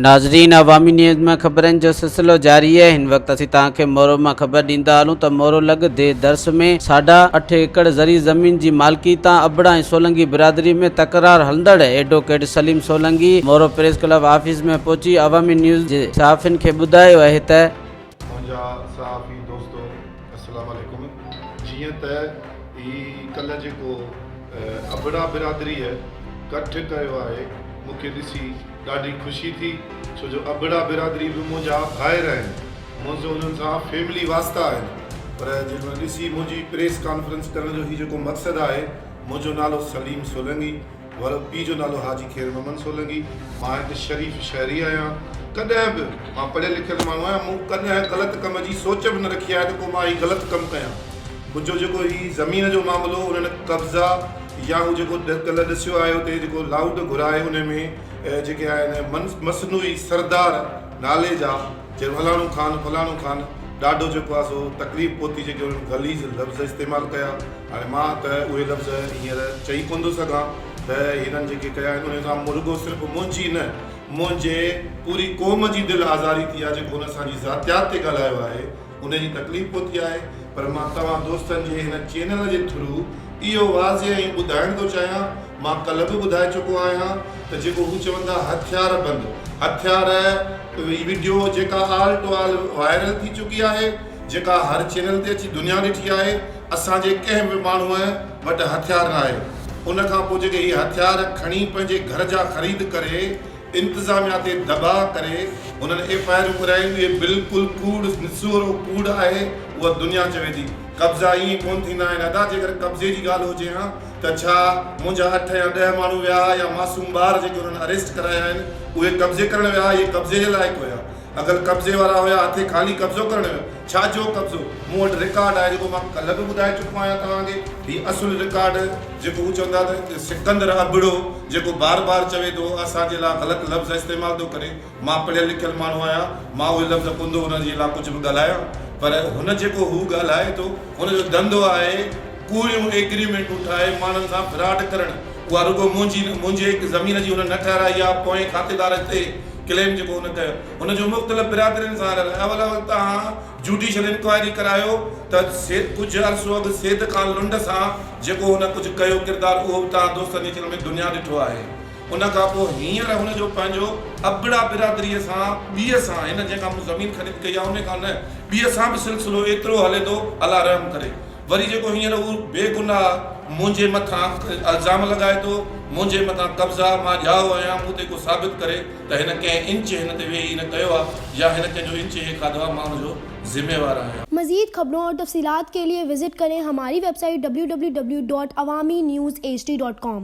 ناظرين عوامي نيوز ۾ خبرن جو سلسلو جاري آهي هن وقت اسين توهان کي مورو مان خبر ڏيندا هلون ته مورو لڳ ديهه درس ۾ ساڍا اٺ ايڪڙ زرعي زمين جي مالڪي تان ابڙا ۽ سولنگي برادري ۾ تڪرار هلندڙ advocate Saleem Solangi Moro press club office ۾ پهچي عوامي نيوز جي صحافين کي ٻڌايو آهي ته منهنجا صحافي دوستو السلام عليڪم جيئن ته هي ڪلهه جيڪو ابڙا برادريء ڪٺ ڪيو آهي مون کي ڏسي ڏاڍي خوشي ٿي ڇو جو ابڙا برادري به منهنجا ڀائر آهن منهنجو انهن سان فيملي واسطا آهن پر جنهن مهل ڏسي منهنجي پريس ڪانفرنس ڪرڻ جو هي جيڪو مقصد آهي منهنجو نالو سليم سولنگي ور پيء جو نالو حاجي خير محمد سولنگي مان هڪ شريف شهري آهيان ڪڏهن به مان پڙهيل لکيل ماڻهو آهيان مون ڪڏهن غلط ڪم جي سوچ به نه رکي آهي ته ڪو مان هي غلط ڪم ڪيان منهنجو جيڪو هي زمين جو معاملو انهن قبضا يا هو جيڪو ڪلهه ڏسيو آهي اتي جيڪو لائوڊ گهرائي ان ۾ جيڪي آهن مصنوعي سردار نالي جا چي فلاڻو خان فلاڻو خان ڏاڍو جيڪو آهي سو تڪليف پهتي جيڪي انهن غليظ لفظ استعمال ڪيا هاڻي مان ته اهي لفظ هينئر چئي ڪونه ٿو سگهان ته هنن جيڪي ڪيا آهن انهن سان رڳو صرف منهنجي نه منهنجي پوري قوم جي دل آزاري ٿي آهي جيڪو هن اسان جي ذاتيات تي ڳالهايو آهي ان جي تڪليف پهتي آهي پر مان توهان دوستن جي هن چينل جي ٿرو اهو واضح ۽ ٻڌائڻ ٿو چاهيان مان ڪلهه به ٻڌائي چڪو آهيان ته جيڪو هو چون ٿا هٿيار بند هٿيار هي وڊيو جيڪا آل ٽو آل وائرل ٿي چڪي آهي جيڪا هر چينل تي اچي دنيا ڏٺي آهي اسان جي ڪنهن به ماڻهوء وٽ هٿيار ناهي ان کان پوء جيڪي هي هٿيار کڻي پنهنجي گهر جا خريد ڪري انتظاميا تي دٻاء ڪري هنن ايف I آرون ڪرايون اهي بلڪل ڪوڙ نسورو ڪوڙ آهي اها دنيا چوي ٿي قبضا ائين ڪونه ٿيندا آهن ادا جيڪر قبضي جي ڳالهه هجي ها ته ڇا منهنجا اٺ يا ڏهه ماڻهو ويا ها يا معصوم ٻار جيڪي انهن اريسٽ ڪرايا آهن اهي قبضي ڪرڻ ويا ها اهي قبضي جي لائق هيا اگر قبضي وارا هيا هٿين خالي قبضو ڪرڻ ويو ڇا جو قبضو؟ مون وٽ رڪارڊ آهي جيڪو مان ڪلهه به ٻڌائي چڪو آهيان توهان کي. هي اصل رڪارڊ جيڪو هو چوندا ته سڪندر ابڙو جيڪو بار بار چوي ٿو اسان جي لاء غلط لفظ استعمال ٿو ڪري. مان پڙهيل لکيل ماڻهو آهيان مان اهي لفظ ڪونه ٿو هن جي لاء ڪجهه به ڳالهايان پر هن جيڪو هو ڳالهائي ٿو هن جو ڌنڌو آهي ڪوڙيون ايگريمينٽون ٺاهي ماڻهن سان فراڊ ڪرڻ. اها رڳو منهنجي نه منهنجي زمين جي هن نه ٺهرائي آهي پوئين کاتيدار هتي ڪليم جيڪو هن ڪيو هن جو مختلف برادرين سان رهيل اول اول توهان جوڊيشل انڪوائري ڪرايو ته ڪجهه عرصو اڳ سيد خان لنڊ سان جيڪو هن ڪجهه ڪيو ڪردار اهو به توهان دوستن جي چينل ۾ دنيا ڏٺو آهي ان کان پوء هينئر هن جو پنهنجو ابڙا برادري سان ٻي سان هن جنهن کان مون زمين خريد ڪئي آهي ان کان نه ٻي سان به سلسلو ايترو هلي ٿو الله رحم ڪري وري جيڪو هينئر هو بيگناهه منهنجي مٿان الزام لڳائي ٿو، منهنجي مٿان قبضا، مان ڄائو آهيان، مون تي ڪو ثابت ڪري ته هن ڪنهن انچ هن تي ويهي هن ڪيو آهي يا هن ڪنهن جو انچ هي کاڌو آهي، مان ان جو ذميوار آهيان. مزيد خبرون اور تفصيلات کے لئے وزٽ کریں ہماری web site www.awamiNewsHD.com.